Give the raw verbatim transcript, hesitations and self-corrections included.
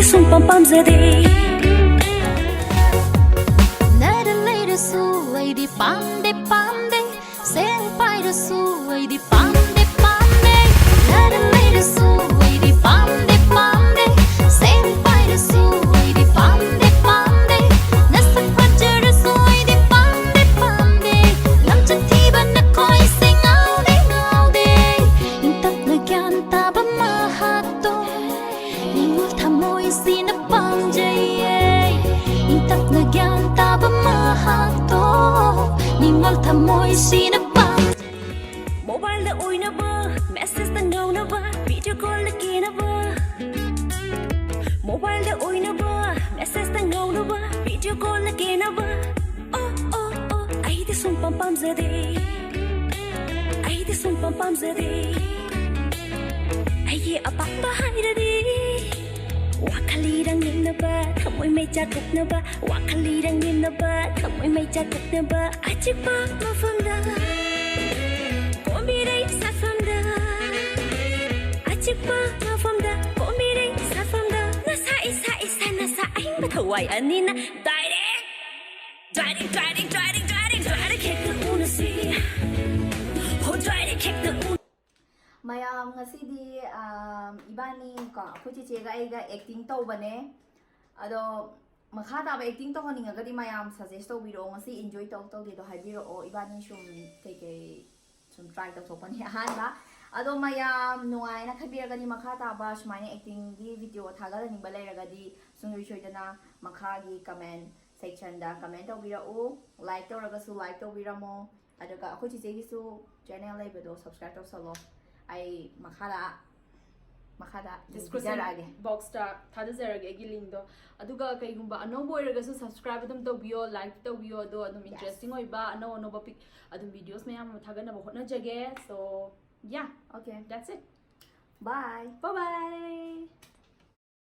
ꯁꯨꯡ ꯄꯥꯝ ꯄꯥꯝꯖꯗꯦ꯫ ꯅꯔ ꯂꯩꯔꯁꯨ ꯑꯩꯗꯤ ꯄꯥꯝꯗꯦ ꯄꯥꯝꯗꯦ꯫ ꯁꯦꯜ ꯄꯥꯏꯔꯁꯨ ꯑꯩꯗꯤ ꯄꯥꯝꯗꯦ ꯄꯥꯝꯗꯦ꯫ ꯅꯔ ꯂꯩꯔꯁꯨ ꯑꯩꯗꯤ ꯄꯥꯝꯗꯦ ꯄꯥꯝꯗꯦ꯫ ꯁꯦꯜ ꯄꯥꯏꯔꯁꯨ ꯑꯩꯗꯤ ꯄꯥꯝꯗꯦ ꯄꯥꯝꯗꯦ꯫ ꯅꯁꯛ ꯐꯖꯔꯁꯨ ꯑꯩꯗꯤ ꯄꯥꯝꯗꯦ ꯄꯥꯝꯗꯦ꯫ ꯂꯝꯆꯠ ꯊꯤꯕ ꯅꯈꯣꯏꯁꯦ ꯉꯥꯎꯗꯦ ꯉꯥꯎꯗꯦ꯫ ꯏꯪ ꯇꯞꯅ ꯒ꯭ꯌꯥꯟ ꯇꯥꯕ ꯃꯍꯥꯛꯇꯣ꯫ ꯅꯤꯡꯉꯣꯜ ꯊꯃꯣꯏꯁꯤꯅ ꯄꯥꯝꯖꯩꯌꯦ꯫ ꯏꯪ ꯇꯞꯅ ꯒ꯭ꯌꯥꯟ ꯇꯥꯕ ꯃꯍꯥꯛꯇꯣ꯫ ꯅꯤꯡꯉꯣꯜ ꯊꯃꯣꯏꯁꯤꯅ ꯄꯥꯝꯖꯩ꯫ ꯃꯣꯕꯥꯏꯜꯗ ꯑꯣꯏꯅꯕ, ꯃꯦꯁꯦꯖꯇ ꯉꯥꯎꯅꯕ, ꯚꯤꯗꯤꯑꯣ ꯀꯣꯜꯗ ꯀꯦꯅꯕ꯫ ꯃꯣꯕꯥꯏꯜꯗ ꯑꯣꯏꯅꯕ, ꯃꯦꯁꯦꯖꯇ ꯉꯥꯎꯅꯕ, ꯚꯤꯗꯤꯑꯣ ꯀꯣꯜꯗ ꯀꯦꯅꯕ꯫ ꯑꯣ ꯑꯣ ꯑꯣ, ꯑꯩꯗꯤ ꯁꯨꯡ ꯄꯥꯝ ꯄꯥꯝꯖꯗꯦ꯫ ꯑꯩꯗꯤ ꯁꯨꯡ ꯄꯥꯝ ꯄꯥꯝꯖꯗꯦ꯫ ꯑꯩꯒꯤ ꯑꯄꯥꯝꯕ ꯍꯥꯏꯔꯗꯤ ꯋꯥꯈꯜ ꯏꯔꯥꯡ ꯌꯦꯡꯅꯕ, ꯊꯃꯣꯏ ꯃꯩ ꯆꯥꯛꯊꯣꯛꯅꯕ, ꯋꯥꯈꯜ ꯏꯔꯥꯡ ꯌꯦꯡꯅꯕ, ꯊꯃꯣꯏ ꯃꯩ ꯆꯥꯛꯊꯣꯛꯅꯕ꯫ ꯑꯆꯤꯛꯄ ꯃꯐꯝꯗ ꯀꯣꯝꯕꯤꯔꯩ ꯁꯥꯠꯐꯝꯗ, ꯑꯆꯤꯛꯄ ꯃꯐꯝꯗ ꯀꯣꯝꯕꯤꯔꯩ ꯁꯥꯠꯐꯝꯗ ꯅꯁꯥ ꯏꯁꯥ ꯏꯁꯥ ꯅꯁꯥ ꯑꯍꯤꯡꯕ ꯊꯋꯥꯏ ꯑꯅꯤꯅ direct, direct, direct, direct, direct, direct ꯍꯦꯛꯇ ꯎꯅꯁꯤ꯫ ꯍꯣ direct ꯍꯦꯛꯇ ꯎ- ꯃꯌꯥꯝ ꯉꯁꯤꯗꯤ ꯑꯝ, ꯏꯕꯥꯅꯤ ꯀꯣ ꯑꯩꯈꯣꯏ ꯆꯦꯆꯦꯒ ꯑꯩꯒ ꯑꯦꯛꯇꯤꯡ ꯇꯧꯕꯅꯦ꯫ ꯑꯗꯣ ꯃꯈꯥ ꯇꯥꯕ ꯑꯦꯛꯇꯤꯡ ꯇꯧꯍꯟꯅꯤꯡꯉꯒꯗꯤ ꯃꯌꯥꯝ ꯁꯖꯦꯁ ꯇꯧꯕꯤꯔꯛꯑꯣ꯫ ꯉꯁꯤ ꯏꯟꯖꯣꯏ ꯇꯧ ꯇꯧꯗꯦꯗꯣ ꯍꯥꯏꯕꯤꯔꯛꯑꯣ꯫ ꯏꯕꯥꯅꯤ ꯁꯨꯝ ꯀꯩꯀꯩ ꯁꯨꯝ ꯇ꯭ꯔꯥꯏ ꯇꯧꯊꯣꯛꯄꯅꯤ ꯑꯍꯥꯟꯕ꯫ ꯑꯗꯣ ꯃꯌꯥꯝ ꯅꯨꯡꯉꯥꯏꯅ ꯈꯟꯕꯤꯔꯒꯗꯤ ꯃꯈꯥ ꯇꯥꯕ ꯁꯨꯃꯥꯏꯅ ꯑꯦꯛꯇꯤꯡꯒꯤ ꯚꯤꯗꯤꯑꯣ ꯊꯥꯒꯠꯍꯟꯅꯤꯡꯕ ꯂꯩꯔꯒꯗꯤ ꯁꯨꯡꯁꯣꯏ ꯁꯣꯏꯗꯅ ꯃꯈꯥꯒꯤ ꯀꯃꯦꯟ ꯁꯦꯛꯁꯟꯗ ꯀꯃꯦꯟ ꯇꯧꯕꯤꯔꯛꯎ, ꯂꯥꯏꯛ ꯇꯧꯔꯒꯁꯨ ꯂꯥꯏꯛ ꯇꯧꯕꯤꯔꯝꯃꯣ꯫ ꯑꯗꯨꯒ ꯑꯩꯈꯣꯏ ꯆꯤꯆꯦꯒꯤꯁꯨ ꯆꯦꯅꯦꯜ ꯂꯩꯕꯗꯣ ꯁꯕꯁꯀ꯭ꯔꯥꯏꯕ ꯇꯧꯁꯜꯂꯣ꯫ ꯑꯩ ꯃꯈꯥꯗ ꯃꯈꯥꯗ ꯂꯤꯡ ꯗꯤꯁꯀ꯭ꯔꯤꯞꯁꯟ ꯄꯤꯖꯔꯛꯑꯒꯦ꯫ ꯕꯣꯛꯁꯇ ꯊꯥꯖꯖꯔꯒꯦ ꯑꯩꯒꯤ ꯂꯤꯡꯗꯣ꯫ ꯑꯗꯨꯒ ꯀꯩꯒꯨꯝꯕ ꯑꯅꯧꯕ ꯑꯣꯏꯔꯒꯁꯨ ꯁꯕꯁꯀ꯭ꯔꯥꯏꯕ ꯑꯗꯨꯝ ꯇꯧꯕꯤꯌꯣ, ꯂꯥꯏꯛ ꯇꯧꯕꯤꯌꯣ꯫ ꯑꯗꯣ ꯑꯗꯨꯝ Yes. ꯏꯟꯇꯔꯦꯁꯇꯤꯡ ꯑꯣꯏꯕ ꯑꯅꯧ ꯑꯅꯧꯕ ꯄꯤꯛ ꯑꯗꯨꯝ ꯚꯤꯗꯤꯑꯣꯁ ꯃꯌꯥꯝ ꯑꯃ ꯊꯥꯒꯠꯅꯕ ꯍꯣꯠꯅꯖꯒꯦ꯫ So yeah, Okay, that's it. bye. Bye bye.